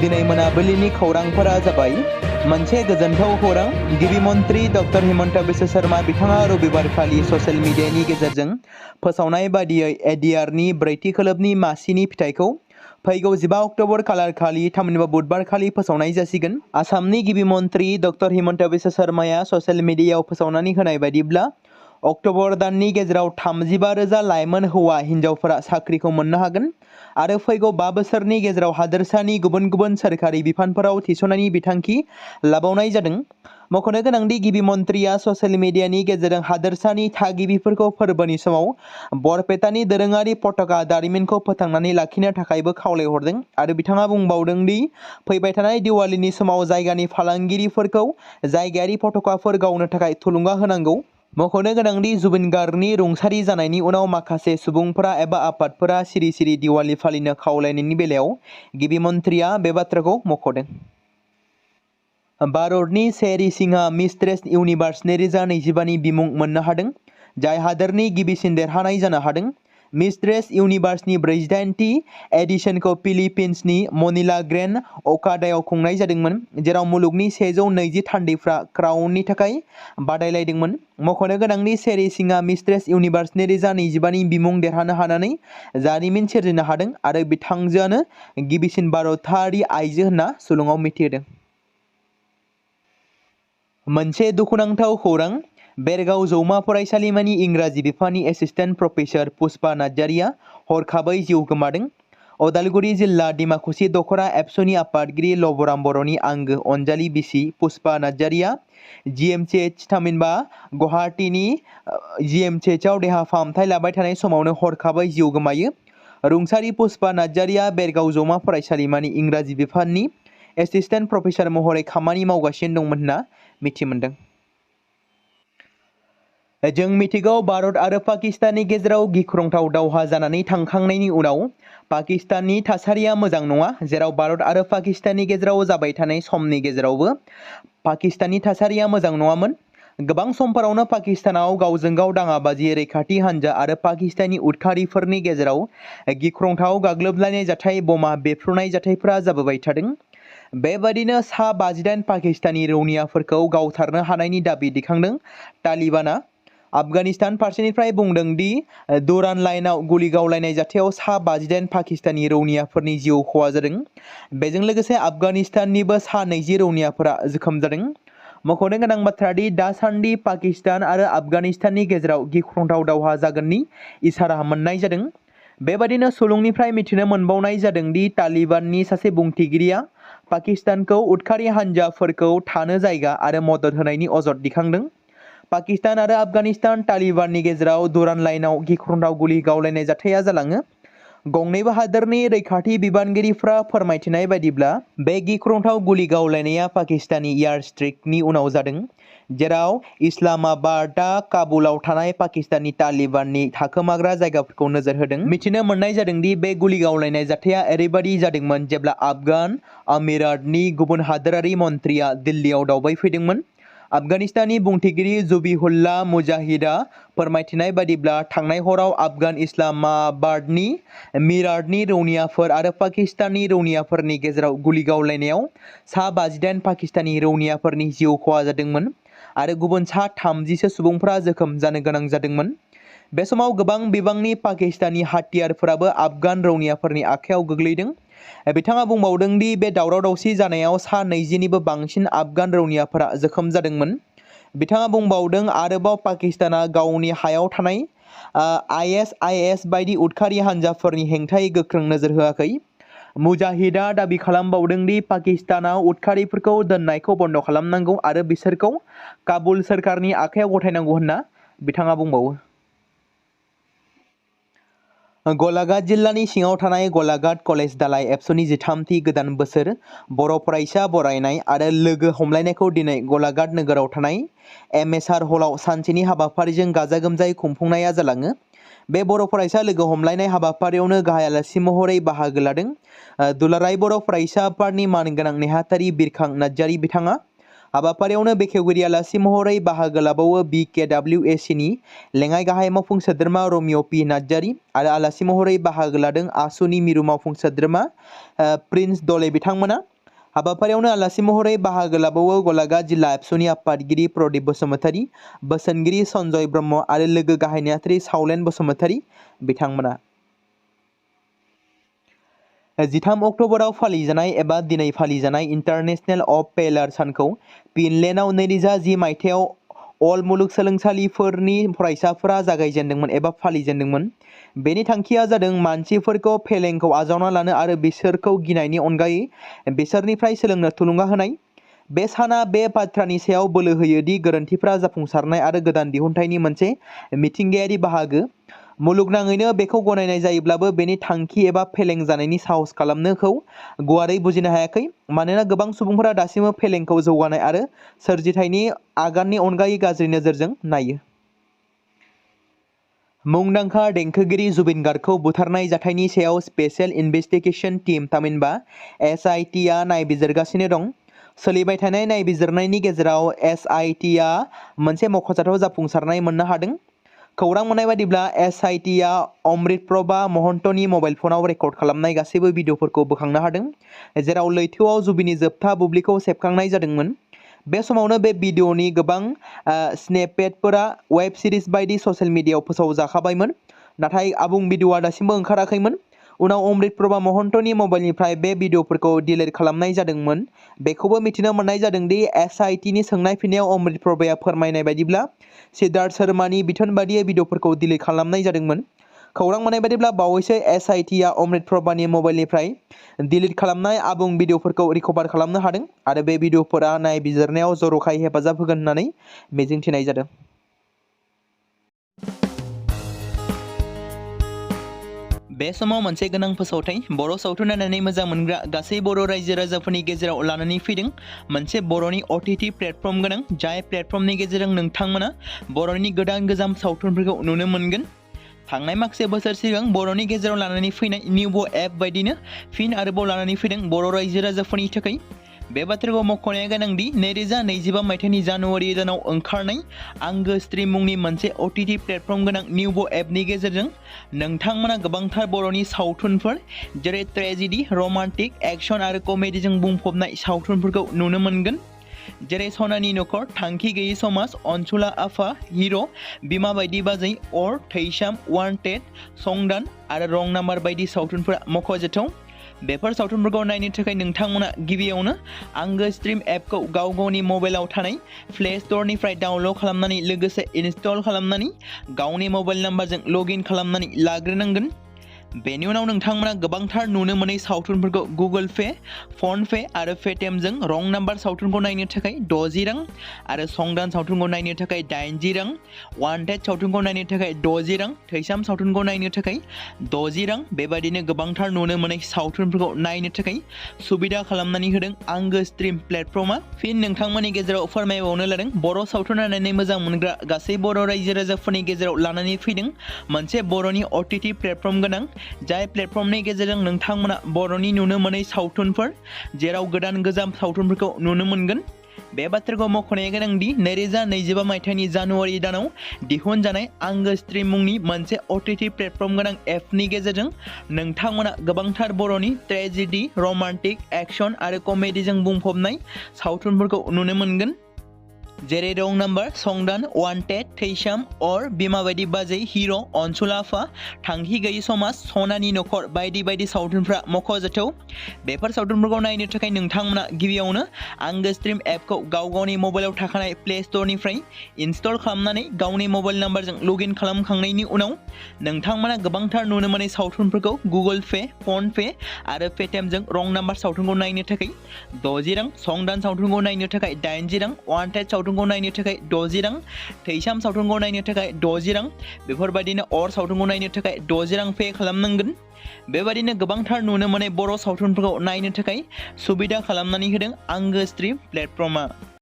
दिनै मोनाबिलिनि खौरांफोरा जाबाय मोनसे गोजोनथाव खौरां। गिबि मन्त्रि डक्टर हिमन्त बिश्व शर्मा बिथाङा रबिबारखालि ससियेल मिडियानि गेजेरजों फोसावनाय बादियै एडीआरनि ब्रैथि खोलोबनि मासिनि फिथाइखौ फैगौ 15 अक्ट'बर खालारखालि थामहिनबा बुधबारखालि फोसावनाय जासिगोन। आसामनि गिबि मन्त्रि डक्टर हिमन्त बिश्व शर्माया ससियेल मिडियायाव फोसावनानै होनाय बायदिब्ला अक्ट'बर दाननि गेजेराव 35,000 लाइमोन हौवा हिन्जावफोरा साख्रिखौ मोननो हागोन आरो फैगौ 5 बोसोरनि गेजेराव हादोरसानि गुबुन गुबुन सोरखारि बिफानफोराव थिसननायनि बिथांखि लाबावनाय जादों। मख'नो गोनांदि गिबि मन्त्रिया ससियेल मिडियानि गेजेरजों हादोरसानि थागिबिफोरखौ फोरबोनि समाव बरपेटानि दोरोङारि पताका दारिमिनखौ फोथांनानै लाखिनो थाखायबो खावलायहरदों आरो बिथाङा बुंबावदों दि फैबाय थानाय दिवालीनि समाव जायगानि फालांगिरिफोरखौ जायगायारि पताकाफोर गावनो थाखाय थुलुंगा होनांगौ। मख'नो गोनांदि जुबिन गार्गनि रुंसारि जानायनि उनाव माखासे सुबुंफोरा एबा आफादफोरा सिरि सिरि दिवाली फालिनो खावलायनायनि बेलायाव गिबि मन्त्रिया बे बाथ्राखौ मख'दों। भारतनि शेरी सिंहआ मिस्ट्रेस इउनिभार्स 2025नि बिमुं मोननो हादों, जाय हादोरनि गिबिसिन देरहानाय जानो हादों। मिस्ट्रेस इउनिभार्सनि 48थि एडिशनखौ फिलिपिन्सनि मनिला ग्रेन्ड अकादायाव खुंनाय जादोंमोन, जेराव मुलुगनि 120 थान्दैफ्रा क्राउननि थाखाय बादायलायदोंमोन। मख'नो गोनांदि शेरी सिंहआ मिस्ट्रेस इउनिभार्स 2025नि बिमुं देरहानो हानानै जारिमिन सोरजिनो हादों आरो बिथांजोआनो गिबिसिन भारतारि आइजो होनना सुलुङाव मिथिहोदों। मोनसे दुखुनांथाव खौरां। बेरगाव जौमा फरायसालिमानि इंराजि बिफाननि एसिस्टेन्ट प्रफेसर पुष्पा नार्जारिया हरखाबै जिउ गोमादों। अदालगुरि जिल्ला डिमाकुसि दख'रा एबसुनि आफादगिरि लबराम बर'नि आंगो अनजालि बिसि पुष्पा नार्जारिया जिएमसीएच थामहिनबा गुवाहाटीनि जिएमसीएचआव देहा फाहामथाय लाबाय थानाय समावनो हरखाबै जिउ गोमायो। रुंसारि पुष्पा नार्जारिया बेरगाव जौमा फरायसालिमानि इंराजि बिफाननि एसिस्टेन्ट प्रफेसर महरै खामानि मावगासिनो दंमोन होनना मिथि मोन्दों। जों मिथिगौ भारत आरो पाकिस्ताननि गेजेराव गिख्रंथाव दावहा जानानै थांखांनायनि उनाव पाकिस्ताननि थासारिया मोजां नङा, जेराव भारत आरो पाकिस्ताननि गेजेराव जाबाय थानाय समनि गेजेरावबो पाकिस्ताननि थासारिया मोजां नङामोन। गोबां समफोरावनो पाकिस्तानाव गावजों गाव दाङाबाजि रैखाथि हान्जा आरो पाकिस्तानी उदखारिफोरनि गेजेराव गिख्रंथाव गाग्लोबलायनाय जाथाय, बमा बेफ्रुनाय जाथायफोरा जाबोबाय थादों। बेबादिनो सा 58 पाकिस्तानी रौनियाफोरखौ गावथारनो हानायनि दाबि दैखांदों। तालिबानआ आफगानिस्तान फारसेनिफ्राय बुंदों दि दुरान लाइनआव गुलि गावलायनाय जाथायाव सा 58 पाकिस्तानी रौनियाफोरनि जिउ खहा जादों। बेजों लोगोसे आफगानिस्ताननिबो सा 20 रौनियाफोरा जोखोम जादों। मख'नो गोनां बाथ्रा दि दासान्दि पाकिस्तान आरो आफगानिस्ताननि गेजेराव गिख्रंथाव दावहा जागोननि इसारा मोन्नाय जादों। बेबादिनो सुलुंनिफ्राय मिथिनो मोनबावनाय जादों दि तालिबाननि सासे बुंथिगिरिया पाकिस्तानखौ उदखारि हान्जाफोरखौ थानो जायगा आरो मदद होनायनि अजद दिखांदों। पाकिस्तान आरो आफगानिस्तान तालिबाननि गेजेराव दुरान लाइनआव गिख्रंथाव गुलि गावलायनाय जाथाया जालाङो। गंनैबो हादोरनि रैखाथि बिबानगिरिफ्रा फोरमायथिनाय बायदिब्ला बे गिख्रंथाव गुलि गावलायनाया पाकिस्तानी एयार स्ट्राइकनि उनाव जादों, जेराव इस्लामाबादआ काबुलाव थानाय पाकिस्तानी तालिबाननि थाखोमाग्रा जायगाफोरखौ नोजोर होदों। मिथिनो मोननाय जादों दि बे गुलि गावलायनाय जाथाया ओरैबायदि जादोंमोन जेब्ला आफगान आमिरातनि गुबुन हादोरारि मन्थ्रिया दिल्लीयाव दावबायफैदोंमोन। आफगानिस्ताननि बुंथिगिरि जबिहुल्लाह मुजाहिदआ फोरमायथिनाय बायदिब्ला थांनाय हराव आफगान इस्लामाबादनि मिराटनि रौनियाफोर आरो पाकिस्तानी रौनियाफोरनि गेजेराव गुलि गावलायनायाव सा 58 पाकिस्तानी रौनियाफोरनि जिउ खहा जादोंमोन आरो गुबुन सा 30 सुबुंफोरा जोखोम जानो गोनां जादोंमोन। बे समाव गोबां बिबांनि पाकिस्तानी हाथियारफोराबो आफगान रौनियाफोरनि आखायाव गोग्लैदों। बिथाङा बुंबावदों दि बे दावराव-दावसि जानायाव सा 20निबो बांसिन आफगान रौनियाफोरा जोखोम जादोंमोन। बिथाङा बुंबावदों आरोबाव पाकिस्ताना गावनि हायाव थानाय आइएसआइएस बायदि उदखारि हान्जाफोरनि हेंथायै गोख्रों नोजोर होआखै। मुजाहिदआ दाबि खालामबावदों दि पाकिस्तानाव उदखारिफोरखौ दोननायखौ बन्द' खालामनांगौ आरो बिसोरखौ काबुल सोरखारनि आखायाव गथायनांगौ होनना बिथाङा बुंबावो। गलाघाट जिल्लानि सिङाव थानाय गलाघाट कलेज दालाय एबसुनि 13थि गोदान बोसोर बर' फरायसा बरायनाय आरो लोगो हमलायनायखौ दिनै गलाघाट नोगोराव थानाय एमएसआर हलाव सानसेनि हाबाफारिजों गाजा-गोमजायै खुंफुंनाया जालाङो। बे बर' फरायसा लोगो हमलायनाय हाबाफारियावनो गाहाय आलासि महरै बाहागो लादों दुलाराय बर' फरायसा आफादनि मानगोनां नेहाथारि बिरखां नार्जारि बिथाङा। हाबाफारियावनो बेखेवगिरि आलासि महरै बाहागो लाबावो BKWAC नि लेङाइ गाहाय मावफुं सोद्रोमा रमिअ पि नार्जारि आरो आलासि महरै बाहागो लादों आसुनि मिरु मावफुं सोद्रोमा प्रिन्स दले बिथांमोना। हाबाफारियावनो आलासि महरै बाहागो लाबावो गलाघाट जिल्ला एबसुनि आफादगिरि प्रदीप बसुमतारी, बोसोनगिरि सन्जय ब्रह्म आरो लोगो गाहाय नेहाथारि सावलेन बसुमतारी बिथांमोना। 13 अक्ट'बराव फालिजानाय एबा दिनै फालिजानाय इन्टारनेशनेल अफ फेलार सानखौ फिनलेन्डआव 2010 मायथाइयाव अल मुलुगसोलोंसालिफोरनि फरायसाफोरा जागायजेनदोंमोन एबा फालिजेनदोंमोन। बेनि थांखिया जादों मानसिफोरखौ फेलेंखौ आजावना लानो आरो बिसोरखौ गिनायनि अनगायै बिसोरनिफ्राय सोलोंनो थुलुंगा होनाय। बे साना बे बाथ्रानि सायाव बोलो होयो दि गोरोन्थिफोरा जाफुंसारनाय आरो गोदान दिहुनथायनि मोनसे मिथिंगायारि बाहागो। मुलुगनाङैनो बेखौ गनायनाय जायोब्लाबो बेनि थांखि एबा फेलें जानायनि साहस खालामनोखौ गुवारै बुजिनो हायाखै, मानोना गोबां सुबुंफोरा दासिमबो फेलेंखौ जौगानाय आरो सोरजिथायनि आगाननि अनगायै गाज्रि नोजोरजों नायो। मुंदांखा देंखोगिरि जुबिन गार्गखौ बुथारनाय जाथायनि सायाव स्पेशेल इनभेस्टिगेशन टीम थामहिनबा SITआ नायबिजिरगासिनो दं। सोलिबाय थानाय नायबिजिरनायनि गेजेराव SITआ मोनसे मख'जाथाव जाफुंसारनाय मोननो हादों। खौरां मोननाय बादिब्ला SITआ अमृतप्रभा महन्तनि मबाइल फनाव रेकर्ड खालामनाय गासैबो भिडिअफोरखौ बोखांनो हादों, जेराव लैथोआव जुबिनि जोबथा बुब्लिखौ सेबखांनाय जादोंमोन। बे समावनो बे भिडिअनि गोबां स्नेपेटफोरा वेब सिरिज बायदि ससियेल मिडियायाव फोसावजाखाबायमोन, नाथाय आबुं भिडिअआ दासिमबो ओंखाराखैमोन। उनाव अमृतप्रभा महन्तनि मबाइलनिफ्राय बे भिडिअफोरखौ डिलिट खालामनाय जादोंमोन। बेखौबो मिथिनो मोननाय जादों दि SITनि सोंनाय फिननायाव अमृतप्रभाया फोरमायनाय बायदिब्ला सिद्धार्थ शर्मानि बिथोन बादियै भिडिअफोरखौ डिलिट खालामनाय जादोंमोन। खौरां मोननाय बादिब्ला बावैसो SITआ अमृतप्रभानि मबाइलनिफ्राय डिलिट खालामनाय आबुं भिडिअफोरखौ रिकभार खालामनो हादों आरो बे भिडिअफोरा नायबिजिरनायाव जर'खायै हेफाजाब होगोन होननानै मिजिंथिनाय जादों। बे समाव मोनसे गोनां फोसावथाय बर' सावथुन नायनानै मोजां मोनग्रा गासै बर' रायजो राजाफोरनि गेजेराव लानानै फैदों मोनसे बर'नि OTT प्लेटफर्म गोनां, जाय प्लेटफर्मनि गेजेरजों नोंथांमोना बर'नि गोदान गोजाम सावथुनफोरखौ नुनो मोनगोन। थांनाय माखासे बोसोर सिगां बर'नि गेजेराव लानानै फैनाय निउबो एप बायदिनो फिन आरोबाव लानानै फैदों बर' रायजो राजाफोरनि थाखाय। बे बाथ्राखौ मख'नाया गोनांदि 2025 मायथाइनि जानुवारि दानाव ओंखारनाय आंगो स्ट्रिम मुंनि मोनसे OTT प्लेटफर्म गोनां निउबो एपनि गेजेरजों नोंथांमोना गोबांथार बर'नि सावथुनफोर जेरै ट्रेजेडि, रमान्टिक, एक्शन आरो कमेडिजों बुंफबनाय सावथुनफोरखौ नुनो मोनगोन, जेरै सनानि नखर, थांखि गैयै समाज, अनसुला आफा, हिर', बिमा बायदि बाजै, अर, थैसाम, वान्टेड, संदान आरो रं नाम्बार बायदि सावथुनफोरा मख'जाथाव। बेफोर सावथुनफोरखौ नायनो थाखाय नोंथांमोना गिबियावनो आंगो स्ट्रिम एपखौ गाव गावनि मबाइलाव थानाय प्ले स्ट'रनिफ्राय डाउनल'ड खालामनानै लोगोसे इनस्टल खालामनानै गावनि मबाइल नाम्बारजों लग इन खालामनानै लाग्रोनांगोन। बेनि उनाव नोंथांमोना गोबांथार नुनो मोनै सावथुनफोरखौ गुगोल पे, फन पे आरो पेटिएमजों रं नाम्बार सावथुनखौ नायनो थाखाय 60 रां आरो संदान सावथुनखौ नायनो थाखाय 80 रां, वान्टेड सावथुनखौ नायनो थाखाय 60 रां, थैसाम सावथुनखौ नायनो थाखाय 60 रां बेबायदिनो गोबांथार नुनो मोनै सावथुनफोरखौ नायनो थाखाय सुबिदा खालामनानै होदों आंगो स्ट्रिम प्लेटफर्मआ। फिन नोंथांमोननि गेजेराव फोरमायबावनो लादों बर' सावथुन नायनानै मोजां मोनग्रा गासै बर' रायजो राजाफोरनि गेजेराव लानानै फैदों मोनसे बर'नि OTT प्लेटफर्म गोनां, जाय प्लेटफर्मनि गेजेरजों नोंथांमोना बर'नि नुनो मोनै सावथुनफोर जेराव गोदान गोजाम सावथुनफोरखौ नुनो मोनगोन। बे बाथ्राखौ मख'नाया गोनांदि 2025 मायथाइनि जानुवारि दानाव दिहुनजानाय आंगो स्ट्रिम मुंनि मोनसे OTT प्लेटफर्म गोनां एपनि गेजेरजों नोंथांमोना गोबांथार बर'नि ट्रेजेडि, रमान्टिक, एक्शन आरो कमेडिजों बुंफबनाय सावथुनफोरखौ नुनो मोनगोन, जेरै रं नाम्बार, संदान, वान्टेड, थैसाम, अर, बिमा बायदि बाजै, हिर', अनसुला आफा, थांखि गैयै समाज, सनानि नखर बायदि बायदि सावथुनफ्रा मख'जाथाव। बेफोर सावथुनफोरखौ नायनो थाखाय नोंथांमोना गिबियावनो आंगो स्ट्रिम एपखौ गाव गावनि मबाइलाव थाखानाय प्ले स्ट'रनिफ्राय इनस्टल खालामनानै गावनि मबाइल नाम्बारजों लग इन खालामखांनायनि उनाव नोंथांमोना गोबांथार नुनो मोनै सावथुनफोरखौ गुगोल पे, फन पे आरो पेटिएमजों रं नाम्बार सावथुनखौ नायनो थाखाय 60 रां, संदान सावथुनखौ नायनो थाखाय 80 रां, वान्टेड सावथुनखौ नायनो थाखाय 60 रां, थैसाम सावथुनखौ नायनो थाखाय 60 रां बेफोरबायदिनो अर सावथुनखौ नायनो थाखाय 60 रां पे खालामनांगोन। बेबायदिनो गोबांथार नुनो मोनै बर' सावथुनफोरखौ नायनो थाखाय सुबिदा खालामनानै होदों आंगो स्ट्रिम प्लेटफर्मआ।